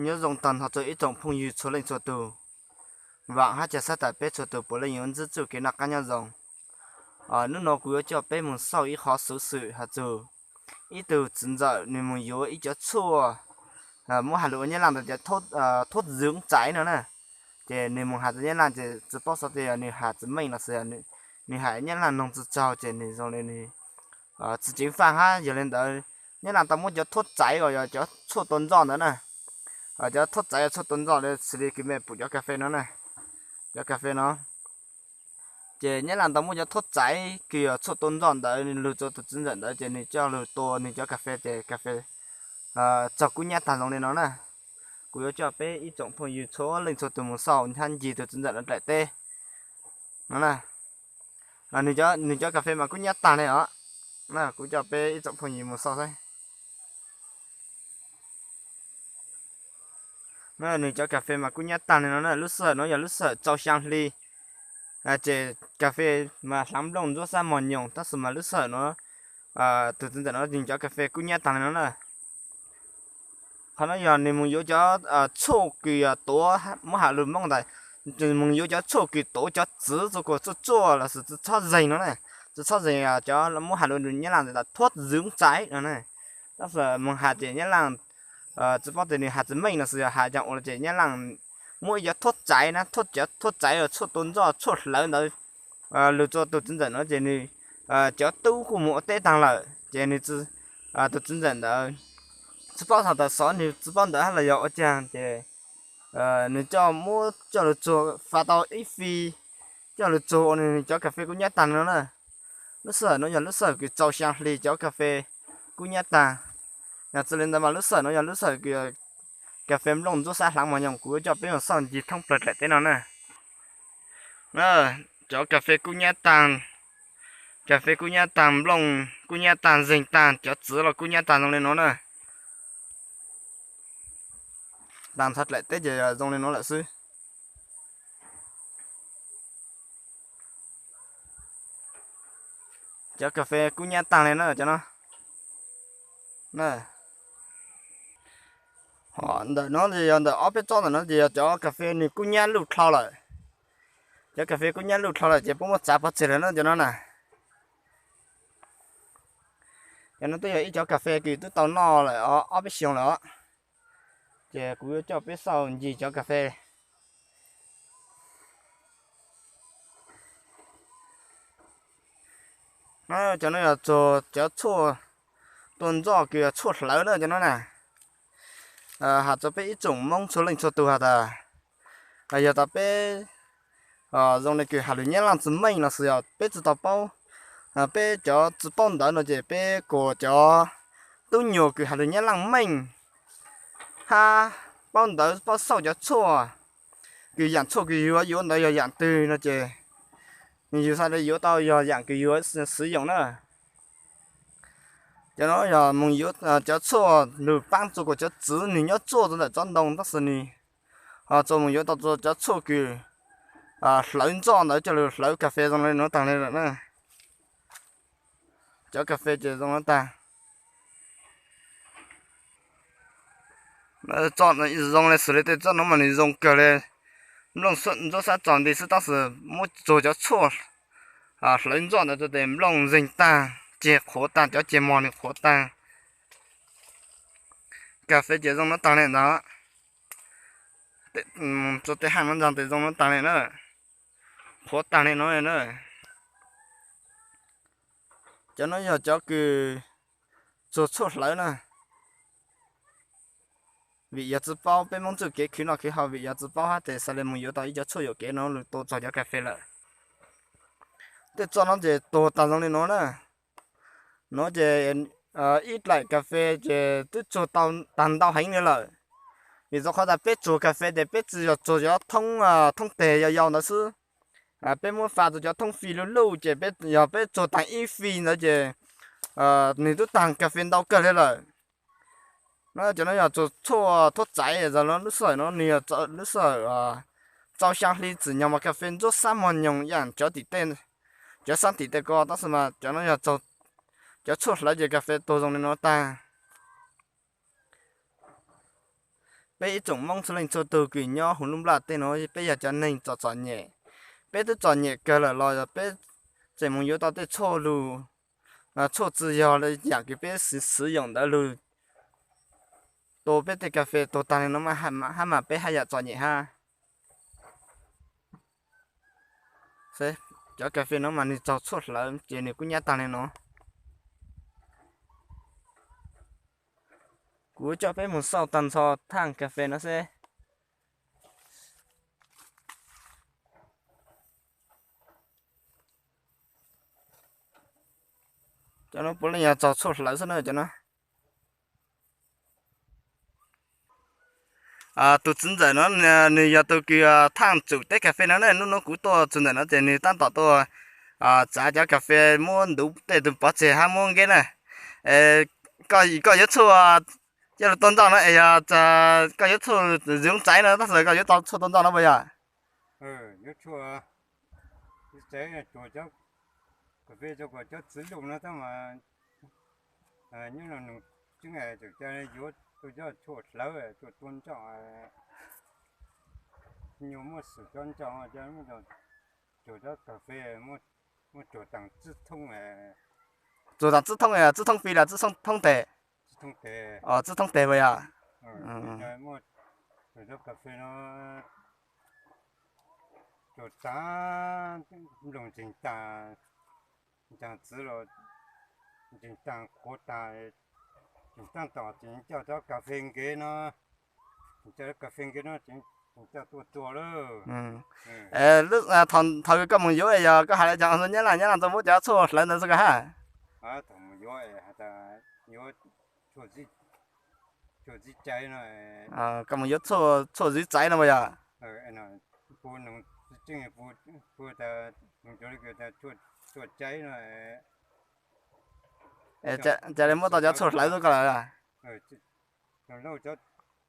Nyob zoo tag nrho rau ib tsoom phooj ywg txhua leej txhua tus. Vam hab ca xab tas peb txhua tus puav leej yuav ntsib txuj kev noj qab nyob zoo. Hnub no kuv yuav coj peb mus xauj ib qhov xuv xwm has txug ib tug txiv ntxawm nws mus yuav ib cov tshuaj, muab has lug ua nyab laj ntawd cov thuốc dưỡng trai no na. Ces nws mus has rau nyab laj ces tsi paub xav tias yog nws has tsi meej los xwb, nws has nyab laj noog tsi tsaug ces nws zoo li nws tsi ceev faj hab. Yog li ntawd nyab laj tau muab cov thuốc trai uas yog cov tshuaj tua nroj ntawd na, cov thuốc trai yog tshuaj tua nroj li xws li kws mej pum cov kas fes no na, cov kas fes no. Ces nyab laj tau muab cov thuốc trai kws yog tshuaj tua nroj ntawd lug rua tus txiv ntxawm ntawd ces nws coj lug tua nws cov kas fes ces kas fes txaug kub nyab taag zoo li no na. Kuv yuav coj peb ib tsoom phooj ywg txhua leej txhua tus mus xauj hab ncig tus txiv ntxawm no dlaim teb no na. Nws cov kas fes mas kub nyab taag li os. Kuv coj peb ib tsoom phooj ywg mus xauj saib. Nws cov kas fes mas kub nyab taag li no na. Lub sij hawm nuav yog lub sij hawm rau xyaa hli, ces kas fes mas hlaav nplooj ntsuab xab mos nyoos, tab sis mas lub sij hawm nuav tus txiv ntxawm no nws cov kas fes kub nyab taag li no na. Qhov no yog nws mus yuav cov tshuaj kws tuav, muab has lug Moob tas, mus yuav cov tshuaj kws tuav cov txiv rua kuas tsuaj tsuaj los sis tsi txhob zeeg no na. Tsi txhob zeeg, cov muab has lug nyab laj tas thuốc dưỡng trai no na. Tab sis mus has ces nyab laj tsi paub tias nws has tsi meej los sis yog has caag ua luaj ces nyab laj muab ib cov thuốc trai na, cov thuốc trai los tshuaj tua nroj tshuaj hlawv ntawd lug rua tus txiv ntxawm no ces nws cov tub kuj mus ua teb taag lawm ces nws, tus txiv ntxawm ntawd tsi paub has tas xov nws tsi paub ntawd hab los yog ua caag ces nws coj muab coj lug tsuag fa tau ib fij, coj lug tsuag ua nws cov kas fes kub nyab taag li no na. Lub sij hawm nuav yog lub sij hawm kws rau xyaa hli cov kas fes kub nyab taag. Yog tsi li ntawd mas lub sij hawm nuav yog lub sij hawm kws kas fes nplooj ntsuab xab hlaav mos nyoos. Kuv yuav coj peb mus xauj ncig thoob plawg dlaim teb no na. Cov kas fes kub nyab taag, kas fes kub nyab taag, nplooj kub nyab taag, zeeg taag, cov txiv los kub nyab taag zoo li nuav na. Taag nrho dlaim teb ces zoo li nuav lawm xwb. Cov kas fes kub nyab taag li na cov no. Ntawm no yog ntawm ob peb tsob ntawm no ces yog cov kas fes nws kub nyab luj dlhau lawm. Cov kas fes kub nyab luj dlhau lawm ces puab muab txav pov tseg lawm na cov no na. Cov no twb yog ib cov kas fes kws twb tau noj lawm ob peb xyoos lawm os. Ces kuv yuav coj peb xauj ncig cov kas fes. Cov no yog tsuag cov tshuaj tua nroj kws yog tshuaj hlawv na cov no na. Has rua peb ib tsoom Moob txhua leej txhua tug has tas, yog tas peb zoo li kws has lug nyab laj tsi meej los sis yog peb tsi tau paub, peb cov tsi paub ntawv no ces peb kuas cov tub nyuas kws has lug nyab laj meej hab paub ntawv paub xauj cov tshuaj, kws yaam tshuaj kws yuav yuav ntawd yog yaam twg no ces yus xaav le yuav tau yog yaam kws yuav xwv yoos na. Cov no yog mus yuav cov tshuaj lug paab rua kuas cov txiv nwg nyob tsuaj rua ntawm tsob ntoo tab sis nwg ho tsuas mus yuav tau rua cov tshuaj kws hlawv nroj ntawd coj lug hlawv kas fes zoo li nuav taag li lawm na. Cov kas fes ces zoo nuav taag. Zoo li xws li tej tsob nuav mas nwg zoo kawg li. Nplooj ntsuab xab tsaus nti xwb tab sis muab tsuag cov tshuaj hlawv nroj ntawd rua tes nplooj zeeg taag, ceg qhuav taag, cov ceg mog nwg qhuav taag. Kas fes ces zoo nuav taag li ntawd. Rua tej haj nuav ntag tes zoo nuav taag li na. Qhuav taag li nuav na. Cov nuav yog cov kws tsuag tshuaj hlawv na. Vim yog tsi paub, peb Moob txuj kev khwv noj khwv haus, vim yog tsi paub hab tes xaav le mus yuav tau ib cov tshuaj yuam kev no lug tua txug cov kas fes lawm. Tej tsob no ces tuag taag zoo li nuav na. Nuav ces ib dlaim kas fes ces twb tsuag tau taag ntau heev li lawm. Vim rua qhov tas peb tsuag kas fes tes peb tsi yog tsuag cov thoob teg yau yau ntawd xwb. Peb muab fa rua cov thoob fij luj luj ces yog peb tsuag taag ib fij ntawd ces nwg twb taag kas fes ntau kawg li lawm. Cov no yog tsuag tshuaj thuab tsaiv, lub sij hawm no nwg yog lub sij hawm rau xyaa hli txwm nyog mas kas fes ntsuab xab mog nyoos yaam cov tim tej, cov xab tim tej ko, tab sis mas cov no yog cov tshuaj hlawv ces kas fes tuag zoo li nuav taag. Peb ib tsoom Hmoob txhua leej txhua tug kws nyob huv lub nplaj teb no peb yog cov neeg txom txom nyem. Peb twb txom nyem kawg lawm los peb tseem mus yuav tau tej tshuaj lug, tshuaj txwj yog li yam kws peb xwv yoom ntawd lug tua peb tej kas fes tuag taag li no hab mas peb haj yam txom nyem hab. Cov kas fes no mas nwg txaug tshuaj hlawv ces nwg kuj nyab taag li no. Kuv coj peb mus xauj taag nrho thaaj kas fes no seb. Cov no puav leej yog txaug tshuaj hlawv xwb na cov no. Tus txiv ntxawm no, nws yog tus kws thaaj tsum teb kas fes no ne. Nub nub kuv tuaj txiv ntxawm no ces nws tab tom tuaj txav cov kas fes muab ntuv tej tug pov tseg hab muab nkeb na. Koj yuav tshuaj coj lug tua nroj no es yog koj yuav tshuaj zwv txaiv no tab sis koj yuav tau tshuaj tua nroj no puas yog? Yuav tshuaj zwv txaiv, tsuas cov kas fes rau kom cov txwv luj no tab mas nyob no nws tseeb, tseem ca yuav tua cov tshuaj hlawv, tshuaj tua nroj, nyuas muab xwm cov nroj, tsuas cov kas fes muab tsuas taag txwb thoob. Tsuas taag txwb thoob, txwb thoob fis los txwb thoob teg? Txwb thoob teg puas yog? Muab tsuas cov kas fes no tsuas taag, nplooj ntseeg taag, ntseeg txwv los ntseeg taag qhuav taag, tseem taab tom tseem coj cov kas fes nkev no, tseem coj kas fes nkev no tseem coj tuaj tua lawm. Thaum kws koj mus yuav yog koj has le cov nyab laj, nyab laj tau muab cov tshuaj hlawv ntawd txug koj hab? Thaum mus yuav, yuav tshuaj txwv caiv no, koj mus yuav tshuaj zwv txaiv no puas yog? Puag noog tseeb, puag tas, tshuaj caiv no, ca le muab tau cov tshuaj hlawv txug koj lawm.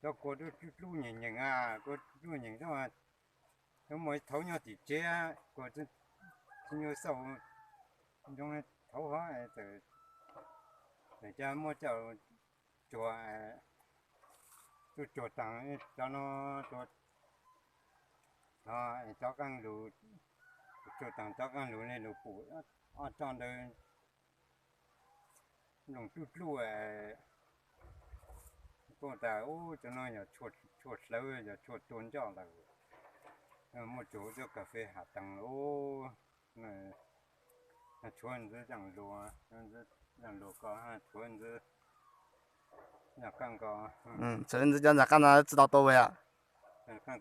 Cov kua dlub dlub nyeem nyeem, kua dlub nyeem, muaj ib thaum nyob tim tsev, kua tsis nyuaj xauj, zoo thaum hov txawm ca muab coj tsuag, tsuag tsuag taag cov no, tsuag taag cov qaab lug, tsuag taag cov qaab lug le lug pum ob tsob ntawd nplooj dlub dlub. Tuaj tas ub, cov no yog tshuaj hlawv, yog tshuaj tua nroj lawm. Muaj tsuag cov kas fes has taag lawm. Tshuav ntxiv zaaj luas, zaaj luas ko, tshuav ntxiv zaaj qaab ko, tshuav ntxiv cov ntxaag qaab no tsi tau tua puas yog? Cov ntxaag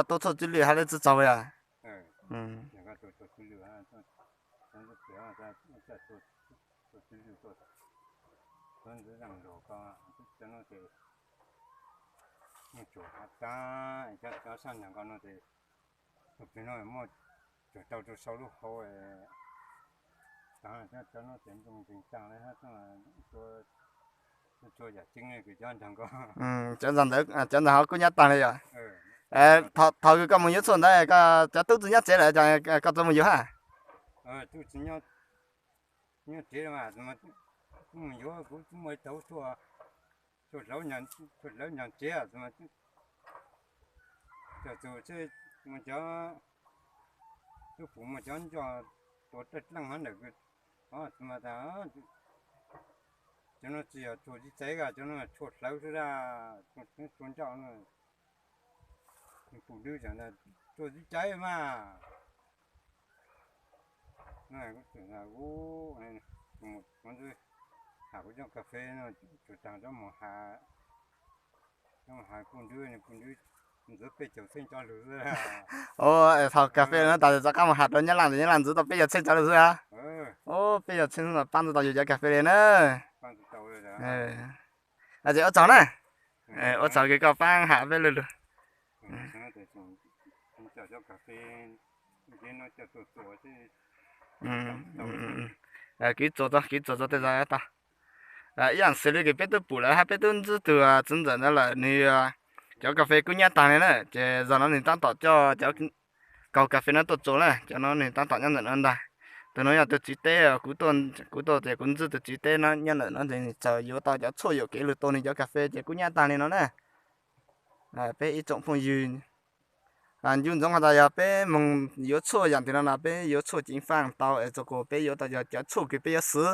tua tshuaj tswv lwj has le tsi txaug puas yog? Ntxiv zaaj luas ko, cov no ces muaj tsuag has taag, cov sab nraag ko no ces tus plig no muaj tsuag rau rau sau lub hau taag, cov no ces nplooj ntseeg taag le hab, tsuag yam tseeb kws cov nraag ko. Cov ntxaag ntawd, cov ntxaag hov kuj nyab taag le yog? Thaum kws koj mus yuav tshuaj ntawd, cov tub tsi nyob tsev lawm, koj tsi mus yuav hab? Tub tsi nyob tsev mas, mus yuav kuv tsi muaj tau tshuaj, tshuaj hlawv nyob tsev, coj txug seb muaj cov, tub pum muaj cov nroj tuav dlej dleej hov ntawm, tsi mas tas, cov no tsi yog tshuaj zwv txaiv, cov no tshuaj hlawv xwb dab, tshuaj nroj no. Pum dwb tas tshuaj zwv txaiv mas. Kuv ntxwb has kuv cov kas fes no, tsuag taag cov mus has, cov mus has kuj ntwb, kuj ntwb ntxwv peb caug txheej cov lug xwb. Thaum kas fes no tas txoj qab mus has rau nyab laj, nyab laj ntxwv tau peb caug txheej cov lug xwb. Peb caug txheej paab tsi tau yug cov kas fes le na. Ces ua tsaug na, ua tsaug kws koj paab has peb lu lug. Kev txuas, kev txuas txog tej zag tau. Ib yaam xws le kws peb tub pum lawm hab peb tub ntsib tug txiv ntxawm ntawd lawm, nws cov kas fes kuj nyab taag le na, ces zag no nws taab tom coj cov kaug kas fes no tuaj txuas na, cov no nws taab tom nyob ntawm no ntag. Tus no yog tus tswv teb, kuv tuaj tias kuv ntxub tus tswv teb no nyob ntawm no ces nws txawm yuav tau cov tshuaj yuam kev lug tua nws cov kas fes ces kub nyab taag li no na. Peb ib tsoom phooj ywg, ncu ntsoov has tas yog peb moog yuav tshuaj yaam twg no na peb yuav tshuaj ceev faaj tau es txug kuas peb yuav tau yog cov tshuaj kws peb yuav xwv.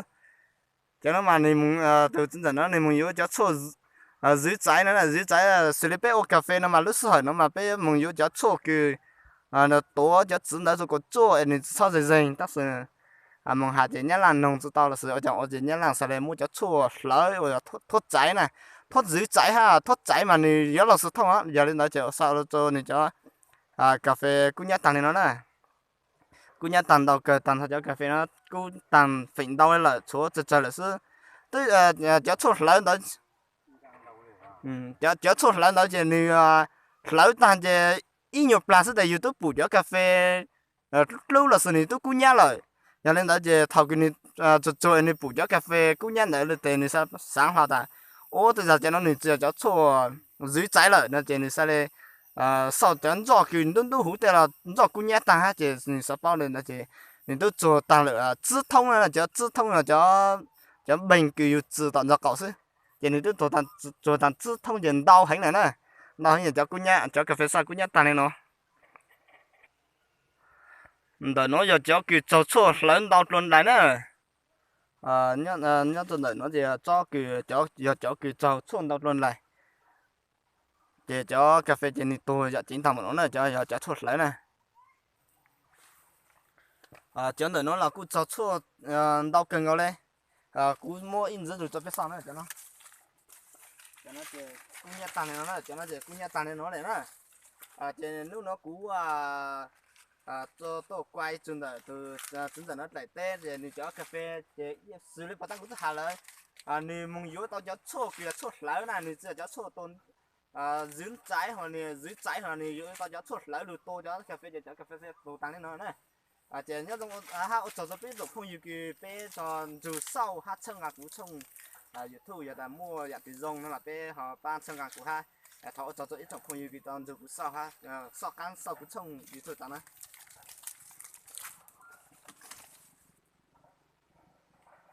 Cov no mas nws moog, tus txiv ntxawm no nws moog yuav cov tshuaj zwv txaiv no, zwv txaiv xws li peb ua kas fes no mas lub sij hawm no mas peb moog yuav cov tshuaj kws tuav cov txwv ntawd txug kuas tsuaj es nws txhob zeeg zeeg tab sis moog has ces nyab laaj noog tsi tau los sis ua caag ua ces nyab laaj xaav le muab cov tshuaj hlawv uas thuab txaiv na, thuab zwv txaiv hab thuab txaiv mas nws yuav luag xwb thooj. Yog li ntawd ces xaav rua nws cov kas fes kub nyab taag li no na. Kub nyab taag ntau kawg, taag nrho cov kas fes no kub taag feem ntau lawm, tshuav tsawg tsawg lawm xwb. Twb cov tshuaj hlawv ntawd, cov tshuaj hlawv ntawd ces nws hlawv taag ces ib nyuag plag xwb tes yug tub pum cov kas fes dlub dlub los sis nws tub kub nyab lawm. Yog li ntawd ces thaum kws nws tsuag tsuag nws pum cov kas fes kub nyab ntawd lawm tes nws xaav hlo tas, ua tej zag cov no nws tsi yog cov tshuaj zwv txaiv lawm no ces nws xaav le xauj cov ntsoj kws ntub ntub huv tej los ntsoj kub nyab taag hab ces nws xaav paub li ntawd ces nws tub tsuag taag lawm txwb thoob no, cov txwb thoob no cov npeeg kws yug txwm tom ntog qaum xwb. Ces nws tub tsuag taag txwb thoob ces ntau heev lawm na, ntau heev, cov kas fes xauj kub nyab taag li no. Ntawm nuav yog cov kws txaug tshuaj hlawv ntau dlua ntais na. Nyob rua ntawm nuav ces tsob kws yog cov kws txaug tshuaj ntau dlua ntais. Ces cov kas fes ces nws tuag yam ceev taag npaum nuav na, cov yog cov tshuaj hlawv na. Cov ntawm nuav los kuj txaug tshuaj ntau kawg nkaus le. Kuv muab ib ntxiv lug rua peb xauj na, cov no, cov no ces kub nyab taag li no na, cov no ces kub nyab taag li no le na. Ces nub nuav kuv tuaj kuaj txug ntawm tus txiv ntxawm nuav dlaim teb ces nws cov kas fes ces xws li puas taab kuv twb has lawm, nws moog yuav tau cov tshuaj kws yog tshuaj hlawv na, nws tsi yog cov tshuaj tua zwv txaiv ho nws zwv txaiv ho nws yuav tau cov tshuaj hlawv lug tua cov kas fes ces cov kas fes tug taag li no na. Ces nyob zoo hab ua tsaug rua peb tsoom phooj ywg kws peb tau nrug xauj hab txhawb nqa kuv tshooj YouTube, yog tas muaj yam twg zoo no los peb ho pab txhawb nqa kuv hab. Thov ua tsaug rua ib tsoom phooj ywg kws tau nrug kuv xauj hab xauj qaab xauj kuv tshooj YouTube tas na.